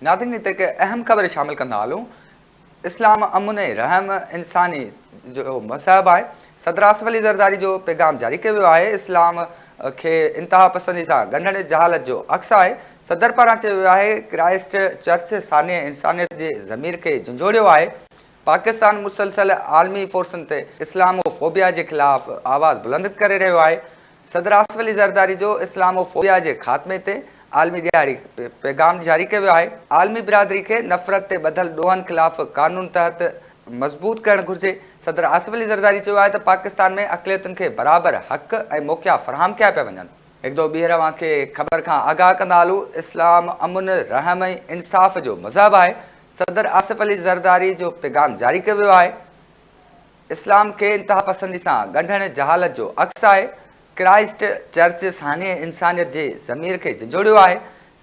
ناظرين هتي هڪ اهم خبر شامل ڪندا هلون اسلام امن ۽ رحم انساني جو مذهب آهي صدر آصف علي زرداري جو پيغام جاري ڪيو ويو آهي اسلام کي انتها پسندي سان ڳنڍڻ جهالت جو عڪس آهي صدر پاران چيو ويو آهي ڪرائسٽ چرچ ثاني انسانيت جي ضمير کي جهنجهوڙيو آهي پاڪستان مسلسل عالمي فورسن تي اسلامو فوبيا جي خلاف آواز بلند ڪري رهيو آهي صدر آصف علي زرداري جو اسلامو فوبيا جي خاتمي تي عالمي ڏهاڙي پيغام جاري ڪيو ويو آهي، عالمي برادري کي نفرت تي ٻڌل ڏوهن خلاف قانون تحت مضبوط ڪرڻ گهرجي، صدر آصف علي زرداري چيو آهي ته پاڪستان ۾ اقليتن کي برابر حق ۽ موقعا فراهم ڪيا پيا وڃن. هڪ دفعو ٻيهر اوهان کي خبر کان آگاهه ڪندا هلون، اسلام امن، رحم ۽ انصاف جو مذهب آهي، صدر آصف علي زرداري جو پيغام جاري ڪيو ويو آهي. اسلام کي انتهاپسندي سان ڳنڍڻ جهالت جو عڪس آهي، ڪرائسٽ چرچ ثاني انسانيت جي ضمير کي جهنجهوڙيو آهي،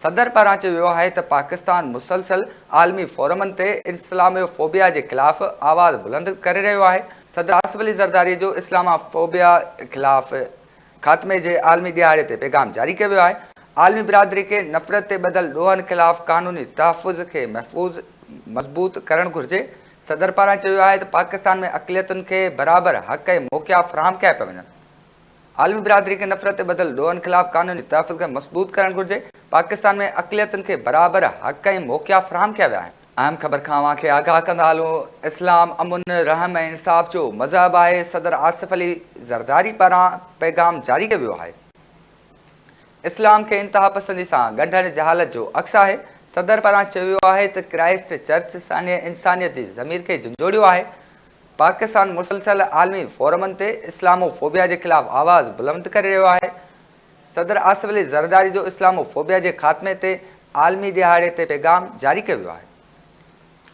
صدر پاران چيو ويو آهي ته پاڪستان مسلسل عالمي فورمن تي اسلاموفوبيا جي خلاف آواز بلند ڪري رهيو آهي، صدر آصف علي زرداري جو اسلاموفوبيا خلاف خاتمي جي عالمي ڏهاڙي تي پيغام جاري ڪيو ويو آهي، عالمي برادري کي نفرت تي ٻڌل ڏوهن خلاف قانوني تحفظ کي محفوظ مضبوط ڪرڻ گهرجي، صدر پاران چيو ويو آهي ته پاڪستان ۾ اقليتن کي برابر حق ۽ موقعا فراهم ڪيا پيا وڃن. عالمي برادري کي نفرت تي ٻڌل ڏوهن خلاف قانوني تحفظ کي مضبوط ڪرڻ گهرجي، پاڪستان ۾ اقليتن کي برابر حق ۽ موقعا فراهم ڪيا ويا آهن. اهم خبر کان اوهان کي آگاهه ڪندا هلون، اسلام امن، رحم ۽ انصاف جو مذهب آهي، صدر آصف علي زرداري پاران پيغام جاري ڪيو ويو آهي. اسلام کي انتهاپسندي سان ڳنڍڻ جهالت جو عڪس آهي، صدر پاران چيو ويو آهي ته ڪرائسٽ چرچ ثاني انسانيت جي ضمير کي جهنجهوڙيو آهي، پاڪستان مسلسل عالمي فورمن تي اسلامو فوبيا جي خلاف آواز بلند ڪري رهيو آهي، صدر آصف علي زرداري جو اسلامو فوبيا جي خاتمي تي عالمي ڏهاڙي تي پيغام جاري ڪيو ويو آهي.